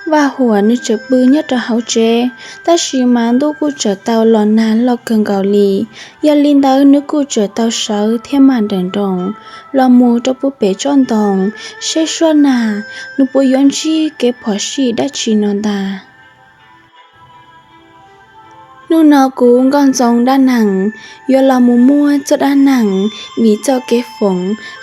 Vaj Huam nws tseem pw nyob rau hauv tsev, tab sis mas ntuj kuj txawm tau los nag loj kawg nkaus li. Yog li ntawd nws kuj txawm tau sawv thiab mam nrawm nroos los mus rau puag pem tsob ntoo, seb Suab Nag nws puas yuav ntsib kev phom sij dab tsi no ntag. Hnub no kuv Nkauj Ntxoo Dab Neeg yuav los mus muab txoj dab neeg vim txoj kev foom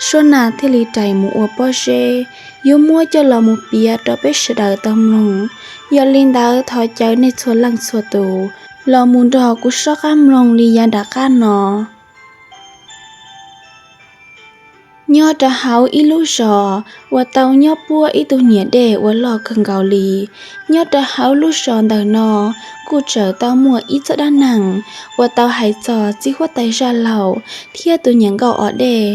Suab Nag thiaj li rais mus ua pob zeb, yuav muab coj los mus piav rau peb sawv daws tau mloog. Yog li ntawd thov caw nej txhua leej txhua tus los mus nrog kuv soj qab mloog li yav nram qab no. Nyob rau hauv ib lub zos uas tau nyob puab ib tug niam dej uas loj kawg nkaus li. Nyob rau hauv lub zos ntawm no kuj txawm tau muaj ib txoj dab neeg uas tau hais txog txiv huab tais zaj laug thiab tus niam nkauj os dej.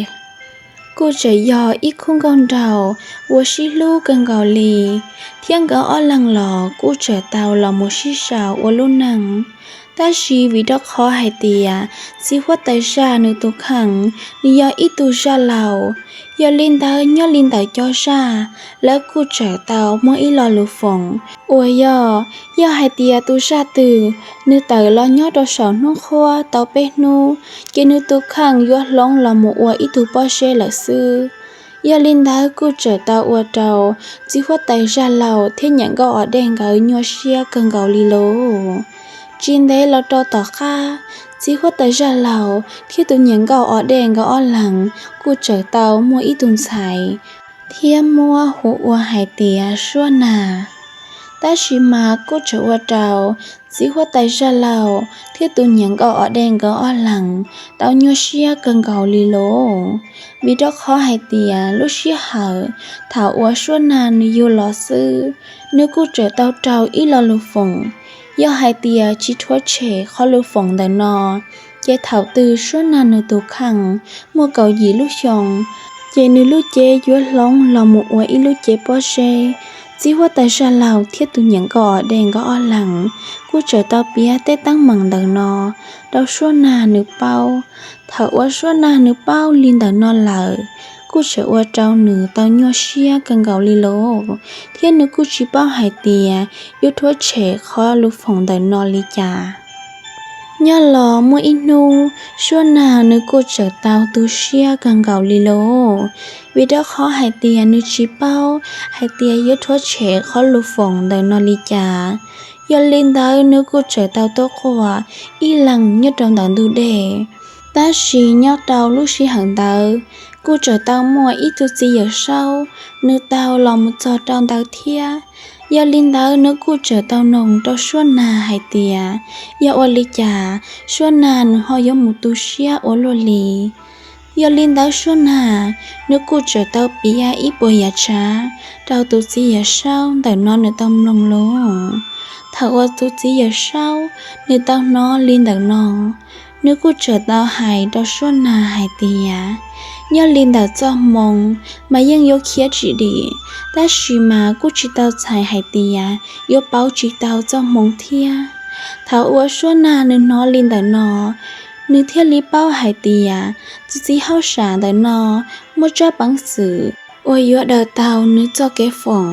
Kuj txawm yog ib khub nkauj nraug uas sib hlub kawg nkaus li, thiab nkawd ob leeg los kuj txawm tau los mus sib sau ua lub neej. Tab sis vim rau qhov hais tias txiv huab tais zaj nws tus kheej nws yog ib tug zaj laug, yog li ntawd nyob li ntawm cov zaj lawv kuj txawm tau muaj ib lo lus foom uas yog, yog hais tias tus zaj twg nws tawm los nyob rau saum hnub qhuab tau peb hnub ces nws tus kheej yuav hloov los mus ua ib tug pob zeb lawm xwb. Yog li ntawd kuj txawm tau ua rau txiv huab tais zaj laug thiab niam nkauj os dej nkawd nyuaj siab kawg nkaus li lauj. Tsis ntev los rau tom qab, txiv huab tais zaj laug thiab tus niam nkauj os dej nkawd ob leeg kuj txawm tau muaj ib tug ntxhais thiab muab hu ua hais tias Suab Nag. Tab sis mas kuj txawm ua rau txiv huab tais zaj laug thiab tus niam nkauj os dej nkawd ob leeg tau nyuaj siab kawg nkaus li lauj. Vim rau qhov hais tias lub sij hawm thaum uas Suab Nag nws yug los xwb, nws kuj txawm tau raug ib lo lus foom, yog hais tias tsis rhuav tshem qhov lus foom ntawm no ces thaum twg Suab Nag nws tus kheej muaj kaum yim lub xyoo ces nws lub cev yuav hloov los mus ua ib lub cev pob zeb. Txiv huab tais zaj laug thiab tus niam nkauj os dej nkawd ob leeg kuj txawm tau piav tej teeb meem ntawm no rau Suab Nag nws paub. Thaum uas Suab Nag nws paub li ntawm no lawm, kuj txawm ua rau nws tau nyuaj siab kawg nkaus li lauj, thiab nws kuj tsis paub hais tias yuav rhuav tshem qhov lus foom ntawm no li cas. Nyob los muaj ib hnub Suab Nag nws kuj txawm tau tu siab kawg nkaus li lauj, vim rau qhov hais tias nws tsis paub hais tias yuav rhuav tshem qhov lus foom ntawm no li cas. Yog li ntawd nws kuj txawm tau tuaj quaj ib leeg nyob rau ntawm ntug dej. Tab sis nyob rau lub sij hawm ntawd kuj txawm tau muaj ib tug txiv yawm saub nws tau los mus txog rau ntawd thiab. Yog li ntawd nws kuj txawm tau noog rau Suab Nag hais tias yog ua li cas Suab Nag nws ho yuav mus tu siab ua luaj li. Yog li ntawd Suab Nag nws kuj txawm tau piav ib puas yam tsav rau tus txiv yawm saub ntawm no nws tau mloog lauj. Thaum uas tus txiv yawm saub nws tau hnov li ntawm no, nws kuj txawm tau hais rau Suab Nag hais tias nyob li ntawm txoj hmoo mas yeej yuav khiav tsis dim, tab sis mas kuj tsis tau txhais hais tias yuav pauv tsis tau txoj hmoo thiab. Thaum uas Suab Nag nws hnov li ntawm no, nws thiaj li paub hais tias tus txiv hauj sam ntawm no muaj tsab peev xwm uas yuav daws tau nws txoj kev foom.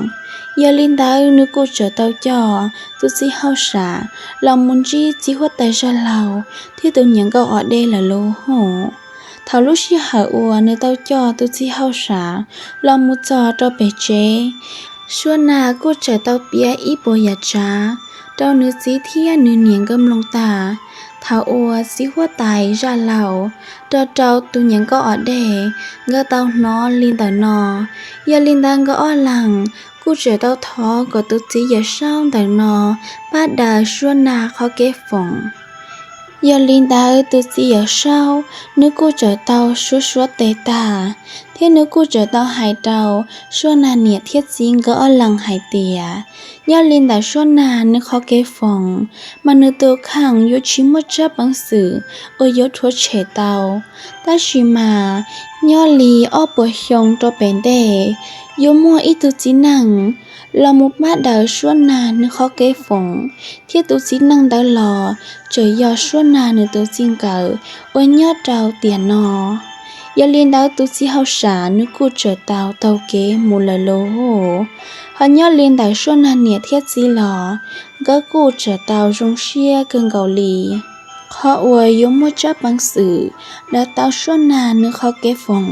Yog li ntawd nws kuj txawm tau coj tus txiv hauj sam los mus ntsib txiv huab tais zaj laug thiab tus niam nkauj os dej lawm lauj. Thaum lub sij hawm uas nws tau coj tus txiv hauj sam los mus txog rau pem tsev, Suab Nag kuj txawm tau piav ib puas yam tsav rau nws txiv thiab nws niam nkawd mloog tag. Thaum uas txiv huab tais zaj laug rau rau tus niam nkauj os dej nkawd tau hnov li ntawm no, yog li ntawd nkawd ob leeg kuj txawm tau thov kom tus txiv yawm saub ntawm no pab daws Suab Nag qhov kev foom. Yog li ntawd tus txiv yawm saub nws kuj txawm tau suav suav tes tag, thiab nws kuj txawm tau hais rau Suab Nag niam thiab txiv nkawd ob leeg hais tias nyob li ntawm Suab Nag nws qhov kev foom mas nws tus kheej yuav tsis muaj tsab peev xwm uas yuav rhuav tshem tau. Tab sis mas nyob li ob puas xyoo rau pem ntej yuav muaj ib tug txiv neej los mus pab daws Suab Nag nws qhov kev foom, thiab tus txiv neej ntawd los txawm yog Suab Nag nws tus txij nkawm uas nyob rau tiam no. Yog li ntawd tus txiv hauj sam nws kuj txawm tau taug kev mus lawm lauj. Ho nyob li ntawm Suab Nag niam thiab txiv los nkawd kuj tseem tau zoo siab kawg nkaus li. Qhov uas yuav muaj tsab peev xwm daws tau Suab Nag nws qhov kev foom,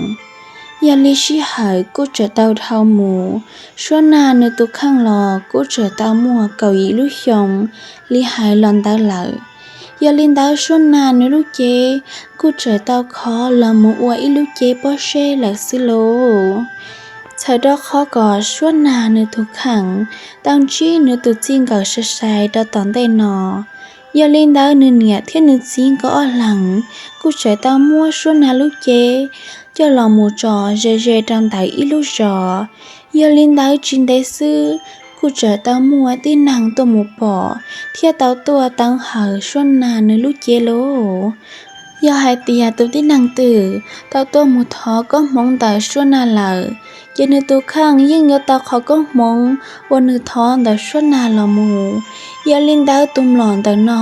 yog li sij hawm kuj tseem tau dhau mus, Suab Nag nws tus kheej los kuj tseem tau muaj kaum yim lub xyoo li hais los ntawd lawm. Yog li ntawd Suab Nag nws lub cev kuj tseem tau khov los mus ua ib lub cev pob zeb lawm xwb lauj. Txhawm rau qhov kom Suab Nag nws tus kheej tau ntsib nws tus txij nkawm sai sai rau tom ntej no, yog li ntawd nws niam thiab nws txiv nkawd ob leeg kuj tseem tau muab Suab Nag lub cev coj los mus tso ze ze rau ntawm ib lub zos. Yog li ntawd tsis ntev xwb kuj tseem tau muaj tib neeg tuaj mus pom thiab tau tuaj teev hawm Suab Nag nws lub cev lauj. Yog hais tias tus tib neeg twg tau tuaj mus thov koob hmoov ntawm Suab Nag lawm, ces nws tus kheej yeej yuav tau qhov koob hmoov uas nws thov ntawm Suab Nag los mus. Yog li ntawd tus mlom ntawm no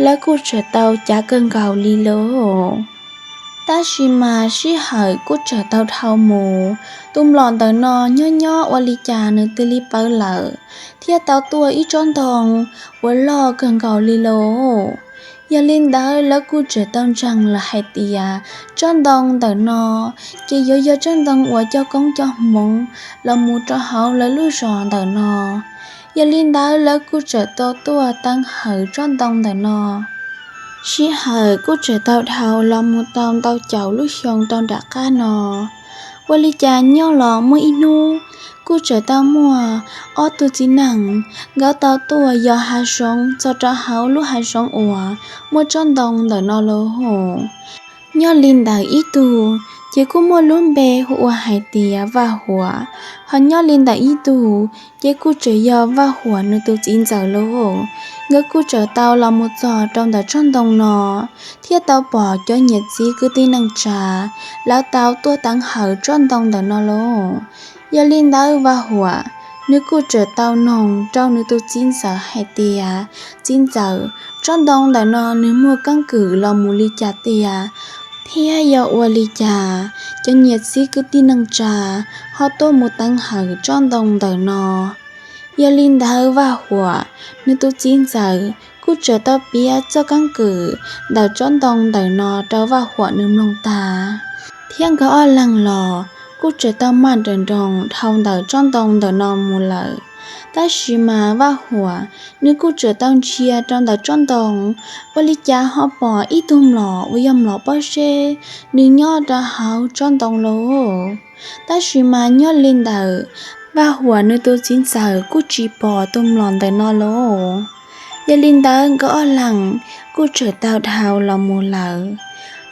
lawv kuj tseem tau cav kawg nkaus li lauj. Tab sis mas sij hawm kuj tseem tau dhau mus, tus mlom ntawm no nyob nyob ua li cas nws tig li pawv lawm, thiab tau tuaj ib tsob ntoo uas loj kawg nkaus li lauj. Yog li ntawd lawv kuj tseem tau ntseeg lawm hais tias tsob ntoo ntawm no ces yuav yog tsob ntoo uas coj koob coj hmoov los mus rau hauv lawv lub zos ntawm no. Yog li ntawd lawv kuj tseem tau tuaj teev hawm tsob ntoo ntawm no. Sij hawm kuj tseem tau dhau los mus tau ntau caum lub xyoo rau nram qab no. Ua li cas nyob los muaj ib hnub kuj tseem tau muaj ob tug txiv neej, nkawd tau tuaj yos hav zoov txog rau hauv lub hav zoov uas muaj tsob ntoo ntawm no lauj. Nyob li ntawm ib tug ces kuj muaj lub npe hu ua hais tias Vaj Huam, ho nyob li ntawm ib tug ces kuj tseem yog Vaj Huam nws tus txiv ntxawm lauj. Nkawd kuj tseem tau los mus txog rau ntawm tsob ntoo no, thiab tau pom cov niam txiv kwv tij neej tsa lawv tau tuaj teev hawm tsob ntoo ntawm no lauj. Yog li ntawd Vaj Huam nws kuj tseem tau noog rau nws tus txiv ntxawm hais tias, txiv ntxawm, tsob ntoo ntawm no nws muaj keeb kwm los mus li cas tiag, thiab yog ua li cas cov niam txiv kwv tij neej tsa ho tuaj mus teev hawm tsob ntoo ntawm no? Yog li ntawd Vaj Huam nws tus txiv ntxawm kuj tseem tau piav txoj keeb kwm ntawm tsob ntoo ntawm no rau Vaj Huam nws mloog tag, thiab nkawd ob leeg los kuj tseem tau maj nrawm nroos dhau ntawm tsob ntoo ntawm no mus lawm. Tab sis mas Vaj Huam nws kuj tseem tau ntsia rau ntawm tsob ntoo, ua li cas ho pom ib tug mlom uas yog mlom pob zeb nws nyob rau hauv tsob ntoo lauj. Tab sis mas nyob li ntawm Vaj Huam nws tus txiv ntxawm kuj tsis pom tus mlom ntawm no lauj. Yog li ntawd nkawd ob leeg kuj tseem tau dhau los mus lawm.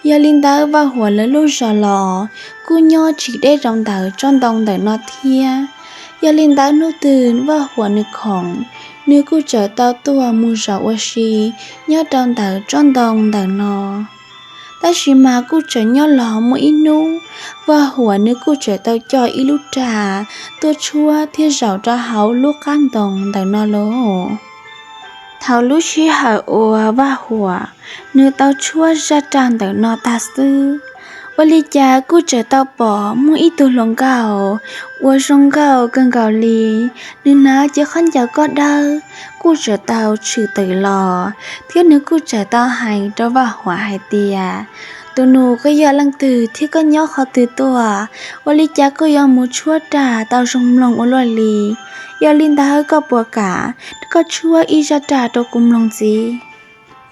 Yog li ntawd Vaj Huam lawv lub zos los kuj nyob tsis deb rau ntawm tsob ntoo ntawm no thiab. Yog li ntawd hnub twg Vaj Huam nws khoom, nws kuj tseem tau tuaj mus zaum ua si nyob rau ntawm tsob ntoo ntawm no. Tab sis mas kuj tseem nyob los muaj ib hnub, Vaj Huam nws kuj tseem tau coj ib lub raj tuaj tshuab thiab zaum rau hauv lub qab ntoo ntawm no lauj. Thaum lub sij hawm uas Vaj Huam nws tau tshuab zaj raj ntawm no tag xwb, ua li cas kuj tseem tau pom muaj ib tug hluas nkauj uas zoo nkauj kawg nkaus li, nws hnav cev khaub ncaws koj dawb kuj tseem tau tshwm tawm los, thiab nws kuj tseem tau hais rau Vaj Huam hais tias, tus nus, koj yog leej twg thiab koj nyob qhov twg tuaj? Ua li cas koj yuav mus tshuab raj tau zoo mloog ua luaj li? Yog li ntawd koj puas kam koj tshuab ib zaj raj rau kuv mloog ntxiv?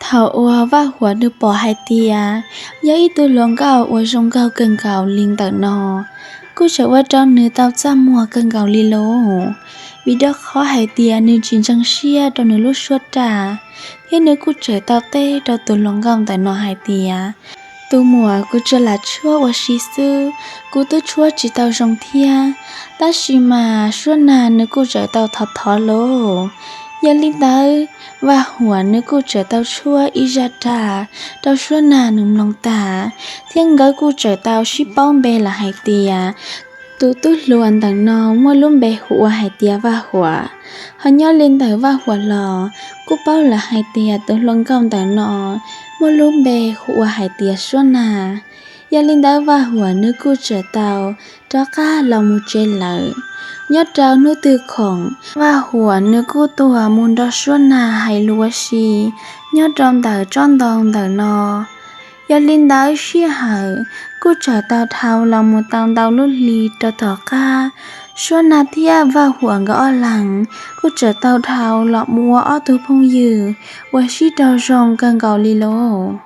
Thaum uas Vaj Huam nws pom hais tias yog ib tug hluas nkauj uas zoo nkauj kawg nkaus li ntawm no, kuj tseem ua rau nws tau txaj muag kawg nkaus li lauj. Vim rau qhov hais tias nws tsis ntseeg siab rau nws lub suab raj, thiab nws kuj tseem tau teb rau tus hluas nkauj ntawm no hais tias, tus muam, kuv tsuas lam tshuab ua si xwb, kuv twb tshuab tsis tau zoo thiab. Tab sis mas suab nag nws kuj tseem tau thov thov lauj. Yog li ntawd, Vaj Huam nws kuj tseem tau tshuab ib zaj raj rau suab nag nws mloog tag, thiab nkawd kuj tseem tau sib paub npe lawm hais tias tus tub hluas ntawm no muaj lub npe hu ua hais tias Vaj Huam. Ho nyob li ntawm Vaj Huam los kuj paub lawm hais tias tus hluas nkauj ntawm no muaj lub npe hu ua hais tias suab nag. Yog li ntawd Vaj Huam nws kuj tseem tau rov qab los mus tsev lawm. Nyob rau hnub twg khoom, Vaj Huam nws kuj tuaj mus nrog Suab Nag hais lus ua si nyob rau ntawm tsob ntoo ntawm no. Yog li ntawd sij hawm kuj tseem tau dhau los mus tau ntau lub hli rau tom qab, Suab Nag thiab Vaj Huam nkawd ob leeg kuj tseem tau dhau los mus ua ob tug phooj ywg uas sib raug zoo kawg nkaus li lauj.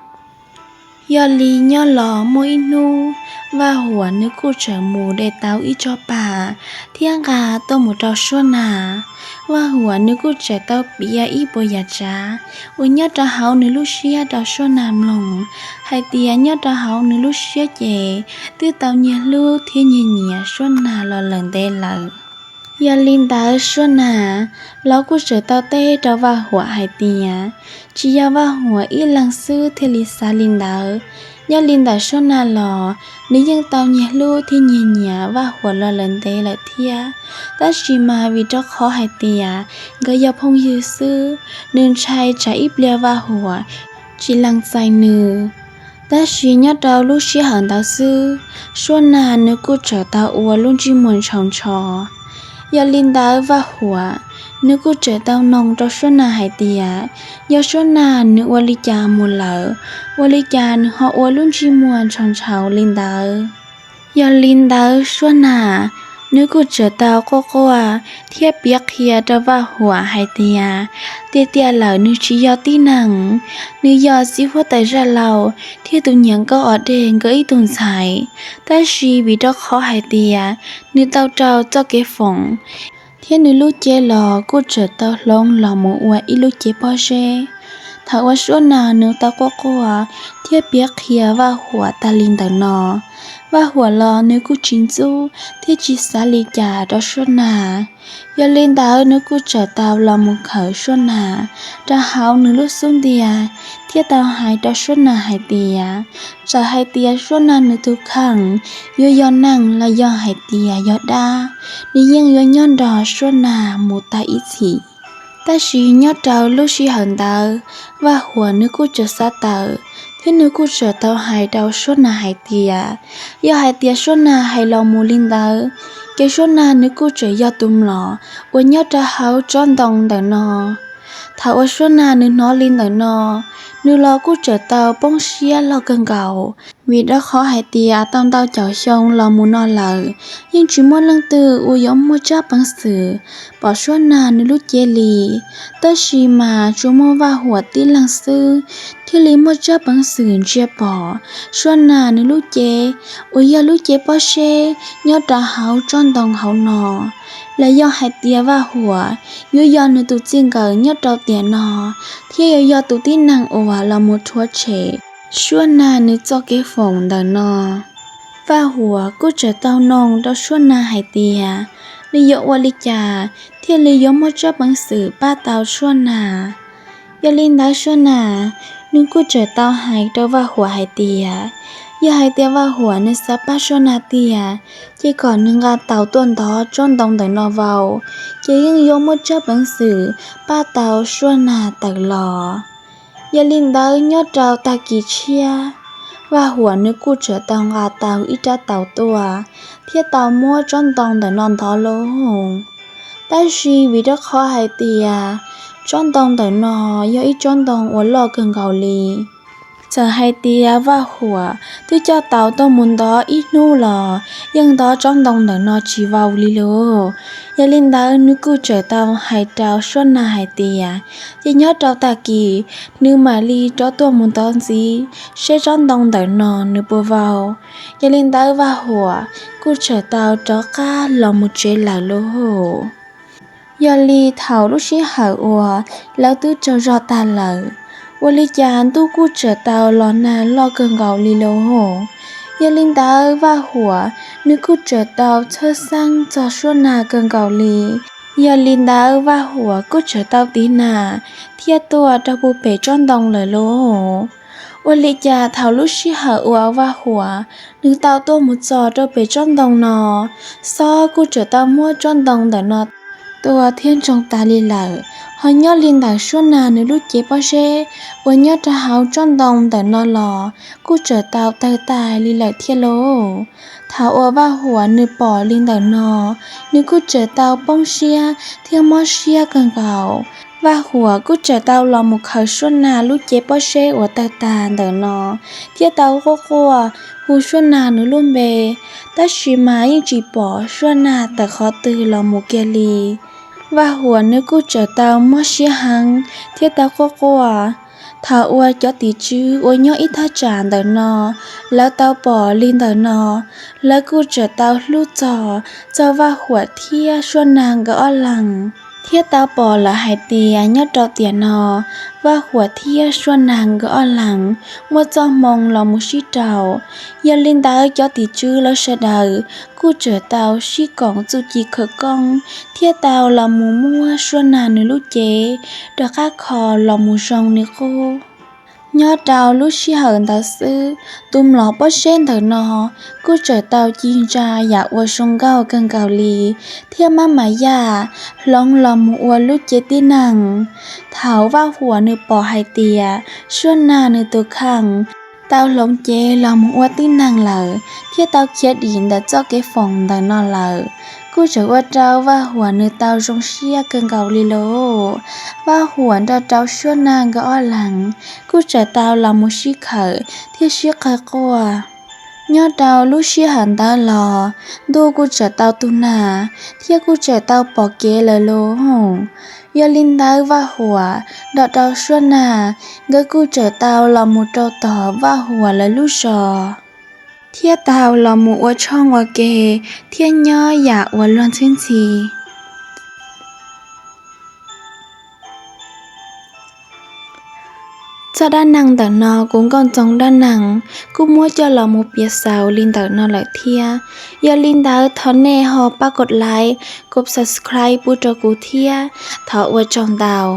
Yog li nyob los muaj ib hnub, Vaj Huam nws kuj tseem mus de tau ib tsob pam thiab nqa tuaj mus rau Suab Nag. Vaj Huam nws kuj tseem tau piav ib puas yam tsav uas nyob rau hauv nws lub siab rau Suab Nag mloog, hais tias nyob rau hauv nws lub siab ces twb tau nyiag hlub thiab nyiag nyiam Suab Nag los lawm ntev lawm. Yog li ntawd Suab Nag los kuj tseem tau teb rau Vaj Huam hais tias tsis yog Vaj Huam ib leeg xwb thiaj li xav li ntawd. Nyob li ntawm Suab Nag los nws yeej tau nyiag hlub thiab nyiag nyiam Vaj Huam los lawm ntev lawm thiab, tab sis mas vim rau qhov hais tias nkawd yog phooj ywg xwb, nws ntshai tsam ib pliag Vaj Huam tsis lees txais nws. Tab sis nyob rau lub sij hawm ntawd xwb, Suab Nag nws kuj tseem tau ua lub ntsej muag ntshaus ntsho. Yog li ntawd Vaj Huam nws kuj tseem tau noog rau Suab Nag hais tias yog Suab Nag nws ua li cas mus lawm, ua li cas nws ho ua lub ntsej muag ntshaus ntshaus li ntawd. Yog li ntawd Suab Nag nws kuj tseem tau quaj quaj thiab piav qhia rau Vaj Huam hais tias tiag tiag lawm nws tsis yog tib neeg, nws yog txiv huab tais Zaj Laug thiab tus niam nkauj Os Dej nkawd ib tug ntxhais. Tab sis vim rau qhov hais tias nws tau raug txoj kev foom thiab nws lub cev los kuj tseem tau hloov los mus ua ib lub cev pob zeb. Thaum uas Suab Nag nws tau quaj quaj thiab piav qhia Vaj Huam tas li ntawm no, Vaj Huam los nws kuj tsis ntxub thiab tsis xav li cas rau Suab Nag. Yog li ntawd nws kuj tseem tau los mus khawm Suab Nag rau hauv nws lub xub ntiag thiab tau hais rau Suab Nag hais tias txawm hais tias Suab Nag nws tus kheej yuav yog neeg los yog hais tias yog dab, nws yeej yuav nyob nrog Suab Nag mus tag ib txhis. Tab sis nyob rau lub sij hawm ntawd, Vaj Huam nws kuj tseem xav tawm thiab nws kuj tseem tau hais rau Suab Nag hais tias yog hais tias Suab Nag hais los mus li ntawd, ces Suab Nag nws kuj tseem yog tus mlom uas nyob rau hauv tsob ntoo ntawm no. Thaum uas Suab Nag nws hnov li ntawm no, nws los kuj tseem tau poob siab loj kawg nkaus, vim rau qhov hais tias tau ntau caum xyoo los mus no lawm, yeej tsis muaj leej twg uas yuav muaj tsab peev xwm pom Suab Nag nws lub cev li. Tab sis mas tsuas muaj Vaj Huam tib leeg xwb thiaj li muaj tsab peev xwm ntsia pom Suab Nag nws lub cev uas yog lub cev pob zeb nyob rau hauv tsob ntoo hauv no. Los yog hais tias Vaj Huam yuav yog nws tus txij nkawm nyob rau tiam no, thiab yuav yog tus tib neeg uas los mus rhuav tshem Suab Nag nws txoj kev foom ntawm no. Vaj Huam kuj tseem tau noog rau Suab Nag hais tias nws yuav ua li cas thiaj li yuav muaj tsab peev xwm pab tau Suab Nag. Yog li ntawd Suab Nag nws kuj tseem tau hais rau Vaj Huam hais tias yog hais tias Vaj Huam nws xav pab Suab Nag tiag, ces kom nws nqa taus tuaj ntov tsob ntoo ntawm no vau, ces yeej yuav muaj tsab peev xwm pab tau Suab Nag tawm los. Yog li ntawd nyob rau tag kis tshiab, Vaj Huam nws kuj tseem tau nqa tau ib rab taus tuaj thiab tau muab tsob ntoo ntawm no ntov lauj. Tab sis vim rau qhov hais tias tsob ntoo ntawm no yog ib tsob ntoo uas loj kawg nkaus li, txawm hais tias Vaj Huam twb coj taus tuaj mus ntov ib hnub los yeej ntov tsob ntoo ntawm no tsis vau li lauj. Yog li ntawd nws kuj tseem tau hais rau Suab Nag hais tias ces nyob rau tag kis nws mam li rov tuaj mus ntov ntxiv seb tsob ntoo ntawm no nws puas vau. Yog li ntawd Vaj Huam kuj tseem tau rov qab los mus tsev lawm lauj. Yog li thaum lub sij hawm uas lawv twb tsaug zog tag lawm, ua li cas ntuj kuj tseem tau los nag loj kawg nkaus li lauj. Yog li ntawd Vaj Huam nws kuj tseem tau txhawj xeeb txog Suab Nag kawg nkaus li. Yog li ntawd Vaj Huam kuj tseem tau tiv nag thiab tuaj rau puag pem tsob ntoo lawm lauj. Ua li cas thaum lub sij hawm uas Vaj Huam nws tau tuaj mus txog rau pem tsob ntoo no, xob kuj tseem tau muab tsob ntoo ntawm no tuag thiab ntsoog tas li lawm. Ho nyob li ntawm Suab Nag nws lub cev pob zeb uas nyob rau hauv tsob ntoo ntawm no los kuj txawm tau tawg tas li lawm thiab lauj. Thaum uas Vaj Huam nws pom li ntawm no, nws kuj txawm tau poob siab thiab mob siab kawg nkaus. Vaj Huam kuj txawm tau los mus khaws Suab Nag lub cev pob zeb uas tawg tas ntawm no, thiab tau quaj quaj hu Suab Nag nws lub npe, tab sis mas yeej tsis pom Suab Nag tawm qhov twg los mus kiag li. Vaj Huam nws kuj txawm tau mob siab heev thiab tau quaj quaj. Thaum uas cov tim tswv uas nyob ib thaj tsam ntawm no, lawv tau pom li ntawm no, lawv kuj txawm tau hlub txog, txog Vaj Huam thiab Suab Nag nkawd ob leeg, thiab tau pom lawm hais tias nyob rau tiam no, Vaj Huam thiab Suab Nag nkawd ob leeg muaj txoj hmoo los mus sib raug. Yog li ntawd cov tim tswv lawv sawv daws kuj txawm tau sib koom txuj ci khawv koob thiab tau los mus muab Suab Nag nws lub cev rov qab kho los mus zoo li qub. Nyob rau lub sij hawm ntawd xwb, tus mlom pob zeb ntawm no kuj txawm tau ci ntsa yam uas zoo nkauj kawg nkaus li, thiab mab mam yaj hloov los mus ua lub cev tib neeg. Thaum Vaj Huam nws pom hais tias Suab Nag nws tus kheej tau hloov cev los mus ua tib neeg lawm thiab tau khiav dim ntawm txoj kev foom ntawm no lawm, kuj txawm ua rau Vaj Huam nws tau zoo siab kawg nkaus li lauj. Vaj Huam nrog rau Suab Nag nkawd ob leeg kuj txawm tau los mus sib khawm thiab sib qawg quaj. Nyob rau lub sij hawm ntawd los ntuj kuj txawm tau tu nag thiab kuj txawm tau pom kev lawm lauj. Yog li ntawd Vaj Huam nrog rau Suab Nag nkawd kuj txawm tau los mus rau tom Vaj Huam lawv lub zos, thiab tau los mus ua tshoob ua ke thiab nyob yam uas luag ntxhi ntxhi. Txoj dab neeg ntawm no kuv Nkauj Ntxoov Dab Neeg kuj muab coj los mus piav xaus li ntawm no lawm thiab. Yog li ntawd thov nej ho pab kov like, kov subscribe pub rau kuv thiab. Thov ua tsaug ntau.